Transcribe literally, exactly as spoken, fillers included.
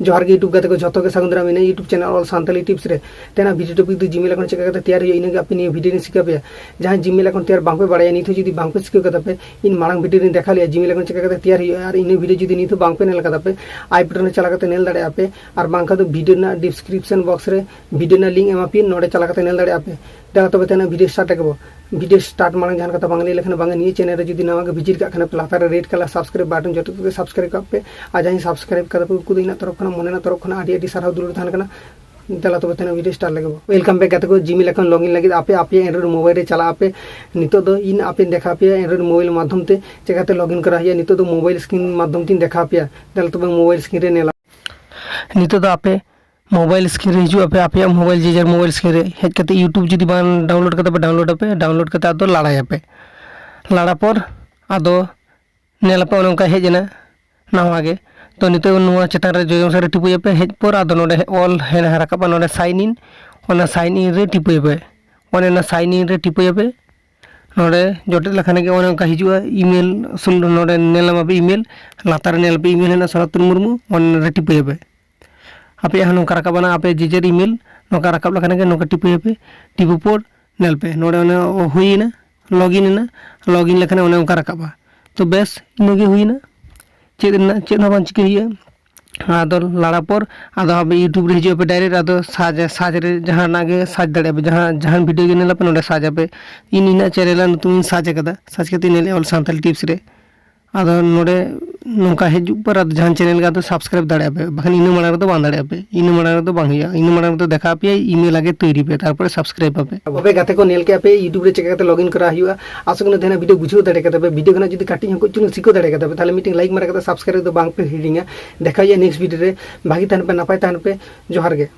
ᱡᱚᱦᱟᱨ ᱜᱮ YouTube ᱜᱟᱛᱮ ᱠᱚ ᱡᱷᱚᱛᱚ ᱜᱮ, ᱥᱟᱹᱜᱩᱱ ᱫᱟᱨᱟᱢ ᱤᱧᱟᱹᱜ YouTube channel All Santali Tips ᱨᱮ᱾ ᱛᱮᱱᱟᱜ video topic ᱫᱚ Gmail account ᱪᱮᱠᱟ ᱠᱟᱛᱮ ᱛᱮᱭᱟᱨ ᱦᱩᱭᱩᱜᱼᱟ, ᱤᱱᱟᱹᱜᱮ ᱟᱯᱮ ᱱᱤᱭᱟᱹ video ᱨᱮᱧ ᱥᱤᱠᱷᱟᱹ ᱯᱮᱭᱟ᱾ ᱡᱟᱦᱟᱸᱭ Gmail account ᱛᱮᱭᱟᱨ ᱵᱟᱝᱯᱮ ᱵᱟᱲᱟᱭᱟ, ᱱᱤᱛ ᱦᱚᱸ ᱡᱩᱫᱤ ᱵᱟᱝᱯᱮ ᱥᱤᱠᱷᱟᱹᱣ ᱠᱟᱫᱟ ᱯᱮ, ᱤᱧ ᱢᱟᱲᱟᱝ video ᱨᱮᱧ ᱫᱮᱠᱷᱟᱣ ᱞᱮᱜᱼᱟ Gmail account ᱪᱮᱠᱟ ᱠᱟᱛᱮ ᱛᱮᱭᱟᱨ ᱦᱩᱭᱩᱜᱼᱟ, ᱟᱨ ᱤᱱᱟᱹ video ᱡᱩᱫᱤ ᱱᱤᱛ ᱦᱚᱸ ᱵᱟᱝᱯᱮ ᱧᱮᱞ ᱠᱟᱫᱟ ᱯᱮ, I button ᱨᱮ ᱪᱟᱞᱟᱣ ᱠᱟᱛᱮ ᱧᱮᱞ ᱫᱟᱲᱮᱭᱟᱜᱼᱟ ᱯᱮ, ᱟᱨ ᱵᱟᱝᱠᱷᱟᱱ ᱫᱚ video ᱨᱮᱱᱟᱜ description box ᱨᱮ video ᱨᱮᱱᱟᱜ link ᱮᱢᱟ ᱯᱮᱭᱟ, ᱱᱚᱰᱮ ᱪᱟᱞᱟᱣ ᱠᱟᱛᱮ ᱧᱮᱞ ᱫᱟᱲᱮᱭᱟᱜᱼᱟ ᱯᱮ᱾ ᱫᱮᱞᱟ ᱛᱚᱵᱮ ᱛᱮᱱᱟᱜ video start ᱞᱮᱜᱮ ᱵᱚ᱾ Video start ᱢᱟᱲᱟᱝ ᱡᱟᱦᱟᱸ ᱠᱟᱛᱷᱟ ᱵᱟᱝ ᱞᱟᱹᱭ ᱞᱮᱠᱷᱟᱱ ᱵᱟᱝᱟ, ᱱᱤᱭᱟᱹ channel ᱨᱮ ᱡᱩᱫᱤ ᱱᱟᱣᱟ ᱜᱮ visit ᱠᱟᱜ ᱠᱷᱟᱱ ᱯᱮ, ᱞᱟᱛᱟᱨ ᱨᱮ red colour subscribe button ᱡᱚᱛᱚ ᱠᱚᱜᱮ subscribe ᱠᱟᱜ ᱯᱮ, ᱟᱨ ᱡᱟᱦᱟᱸᱭ subscribe ᱠᱟᱫᱟ ᱯᱮ ᱩᱱᱠᱩ ᱫᱚ ᱤᱧᱟᱹᱜ ᱛᱚᱨᱚᱯ ᱠᱷᱚᱱᱟᱜ, ᱢᱚᱱᱮ ᱨᱮᱱᱟᱜ ᱛᱚᱨᱚᱯ ᱠᱷᱚᱱᱟᱜ ᱟᱹᱰᱤ ᱟᱹᱰᱤ ᱥᱟᱨᱦᱟᱣ ᱫᱩᱞᱟᱹᱲ ᱛᱟᱦᱮᱱ ᱠᱟᱱᱟ᱾ ᱫᱮᱞᱟ ᱛᱚᱵᱮ ᱛᱮᱱᱟᱜ video start ᱞᱮᱜᱮ ᱵᱚ᱾ Welcome back ᱜᱟᱛᱮ ᱠᱚ, Gmail account login ᱞᱟᱹᱜᱤᱫ ᱟᱯᱮ ᱟᱯᱮᱭᱟᱜ Android mobile ᱨᱮ ᱪᱟᱞᱟᱜ ᱟᱯᱮ᱾ ᱱᱤᱛᱚᱜ ᱫᱚ ᱤᱧ ᱟᱯᱮᱧ ᱫᱮᱠᱷᱟᱣ ᱯᱮᱭᱟ Android mobile ᱢᱟᱫᱽᱫᱷᱚᱢ ᱛᱮ ᱪᱮᱠᱟᱛᱮ login ᱠᱚᱨᱟᱣ ᱦᱩᱭᱩᱜᱼᱟ᱾ ᱱᱤᱛᱚᱜ ᱫᱚ mobile screen ᱢᱟᱫᱽᱫᱷᱚᱢ ᱛᱤᱧ ᱫᱮᱠᱷᱟᱣ ᱯᱮᱭᱟ᱾ ᱫᱮᱞᱟ ᱛᱚᱵᱮ mobile screen ᱨᱮ ᱧᱮᱞᱟ᱾ ᱱᱤᱛᱚᱜ ᱫᱚ ᱟᱯᱮ mobile screen ᱨᱮ ᱦᱤᱡᱩᱜ ᱟᱯᱮ, ᱟᱯᱮᱭᱟᱜ mobile ᱡᱮ ᱡᱟᱨ mobile screen ᱨᱮ ᱦᱮᱡ ᱠᱟᱛᱮ YouTube ᱡᱩᱫᱤ ᱵᱟᱝ download ᱠᱟᱛᱮ ᱯᱮ download ᱟᱯᱮ, download ᱠᱟᱛᱮ ᱟᱫᱚ ᱞᱟᱲᱟᱭᱟᱯᱮ᱾ ᱞᱟᱲᱟ ᱯᱚᱨ ᱟᱫᱚ ᱧᱮᱞ ᱟᱯᱮ ᱚᱱᱮ ᱚᱱᱠᱟ ᱦᱮᱡ ᱮᱱᱟ ᱱᱟᱣᱟ ᱜᱮ᱾ ᱛᱚ ᱱᱤᱛᱚᱜ ᱱᱚᱣᱟ ᱪᱮᱛᱟᱱ ᱨᱮ ᱡᱚᱡᱚᱢ ᱥᱮᱫ ᱨᱮ ᱴᱤᱯᱟᱹᱭᱟᱯᱮ, ᱦᱮᱡ ᱯᱚᱨ ᱟᱫᱚ ᱱᱚᱰᱮ all ᱦᱮᱱᱟ ᱨᱟᱠᱟᱵᱼᱟ, ᱱᱚᱰᱮ sign in, ᱚᱱᱟ sign in ᱨᱮ ᱴᱤᱯᱟᱹᱭᱟᱯᱮ᱾ ᱚᱱᱮ ᱚᱱᱟ sign in ᱨᱮ ᱴᱤᱯᱟᱹᱭᱟᱯᱮ᱾ ᱱᱚᱰᱮ ᱡᱚᱴᱮᱫ ᱞᱮᱠᱷᱟᱱ ᱜᱮ ᱚᱱᱮ ᱚᱱᱠᱟ ᱦᱤᱡᱩᱜᱼᱟ, email ᱥᱩᱱ-, ᱱᱚᱰᱮ ᱧᱮᱞ ᱧᱟᱢᱟᱯᱮ email, ᱞᱟᱛᱟᱨ ᱨᱮ ᱧᱮᱞ ᱯᱮ email ᱦᱮᱱᱟᱜᱼᱟ ᱥᱚᱱᱟᱛᱚᱱ ᱢᱩᱨᱢᱩ, ᱚᱱᱟ ᱨᱮ ᱴᱤᱯᱟᱹᱭᱟᱯᱮ᱾ ᱟᱯᱮᱭᱟᱜ ᱦᱚᱸ ᱱᱚᱝᱠᱟ ᱨᱟᱠᱟᱵ ᱮᱱᱟ, ᱟᱯᱮ ᱡᱮ ᱡᱟᱨ email ᱱᱚᱝᱠᱟ ᱨᱟᱠᱟᱵ ᱞᱮᱠᱷᱟᱱ ᱜᱮ ᱱᱚᱝᱠᱟ ᱴᱤᱯᱟᱹᱭᱟᱯᱮ᱾ ᱴᱤᱯᱟᱹ ᱯᱚᱨ ᱧᱮᱞ ᱯᱮ ᱱᱚᱰᱮ ᱚᱱᱮ ᱦᱩᱭᱮᱱᱟ, login ᱮᱱᱟ, login ᱞᱮᱠᱷᱟᱱ ᱚᱱᱮ ᱚᱱᱠᱟ ᱨᱟᱠᱟᱵᱼᱟ᱾ ᱛᱚ ᱵᱮᱥ, ᱤᱱᱟᱹᱜᱮ ᱦᱩᱭᱮᱱᱟ, ᱪᱮᱫ ᱨᱮᱱᱟᱜ ᱪᱮᱫ ᱦᱚᱸ ᱵᱟᱝ ᱪᱤᱠᱟᱹ ᱦᱩᱭᱩᱜᱼᱟ᱾ ᱟᱫᱚ ᱞᱟᱲᱟ ᱯᱚᱨ ᱟᱫᱚ ᱟᱯᱮ YouTube ᱨᱮ ᱦᱤᱡᱩᱜ ᱟᱯᱮ direct, ᱟᱫᱚ search, search ᱨᱮ ᱡᱟᱦᱟᱱᱟᱜ ᱜᱮ search ᱫᱟᱲᱮᱭᱟᱜᱼᱟ ᱯᱮ, ᱡᱟᱦᱟᱸ, ᱡᱟᱦᱟᱱ video ᱜᱮ ᱧᱮᱞ ᱟᱯᱮ ᱱᱚᱰᱮ search ᱟᱯᱮ᱾ ᱤᱧ ᱤᱧᱟᱹᱜ channel ᱨᱮᱱᱟᱜ ᱧᱩᱛᱩᱢ ᱤᱧ search ᱟᱠᱟᱫᱟ, search ᱠᱟᱛᱮ ᱧᱮᱞᱮᱫᱼᱟ All Santali Tips ᱨᱮ᱾ ᱟᱫᱚ ᱱᱚᱰᱮ ᱱᱚᱝᱠᱟ ᱦᱤᱡᱩᱜ ᱯᱚᱨ ᱟᱫᱚ ᱡᱟᱦᱟᱱ channel ᱜᱮ ᱟᱫᱚ subscribe ᱫᱟᱲᱮᱭᱟᱜᱼᱟ ᱯᱮ, ᱵᱟᱠᱷᱟᱱ ᱤᱱᱟᱹ ᱢᱟᱲᱟᱝ ᱨᱮᱫᱚ ᱵᱟᱝ ᱫᱟᱲᱮᱭᱟᱜᱼᱟ ᱯᱮ, ᱤᱱᱟᱹ ᱢᱟᱲᱟᱝ ᱨᱮᱫᱚ ᱵᱟᱝ ᱦᱩᱭᱩᱜᱼᱟ, ᱤᱱᱟᱹ ᱢᱟᱲᱟᱝ ᱨᱮᱫᱚ ᱫᱮᱠᱷᱟᱣ ᱯᱮᱭᱟ email ᱟᱜᱮ ᱛᱳᱭᱨᱤ ᱯᱮ, ᱛᱟᱨᱯᱚᱨᱮ subscribe ᱟᱯᱮ᱾ ᱛᱚᱵᱮ ᱜᱟᱛᱮ ᱠᱚ ᱧᱮᱞ ᱠᱮᱜᱼᱟ ᱯᱮ YouTube ᱨᱮ ᱪᱮᱠᱟ ᱠᱟᱛᱮ login ᱠᱚᱨᱟᱣ ᱦᱩᱭᱩᱜᱼᱟ᱾ ᱟᱥᱚᱜ ᱠᱟᱱᱟ ᱛᱮᱦᱮᱧᱟᱜ video ᱵᱩᱡᱷᱟᱹᱣ ᱫᱟᱲᱮ ᱠᱟᱫᱟ ᱯᱮ, video ᱠᱷᱚᱱᱟᱜ ᱡᱩᱫᱤ ᱠᱟᱹᱴᱤᱡ ᱦᱚᱸ ᱠᱟᱹᱡ ᱪᱩᱞᱩᱝ ᱥᱤᱠᱷᱟᱹᱣ ᱫᱟᱲᱮ ᱠᱟᱫᱟ ᱯᱮ, ᱛᱟᱦᱞᱮ ᱢᱤᱫᱴᱮᱱ like ᱢᱟᱨᱟ ᱠᱟᱛᱮ subscribe ᱫᱚ ᱵᱟᱝ ᱯᱮ ᱦᱤᱲᱤᱧᱟ᱾ ᱫᱮᱠᱷᱟᱣ ᱦᱩᱭᱩᱜᱼᱟ next video ᱨᱮ, ᱵᱷᱟᱜᱤ ᱛᱟᱦᱮᱱ ᱯᱮ, ᱱᱟᱯᱟᱭ ᱛᱟᱦᱮᱱ ᱯᱮ, ᱡᱚᱦᱟᱨ ᱜᱮ᱾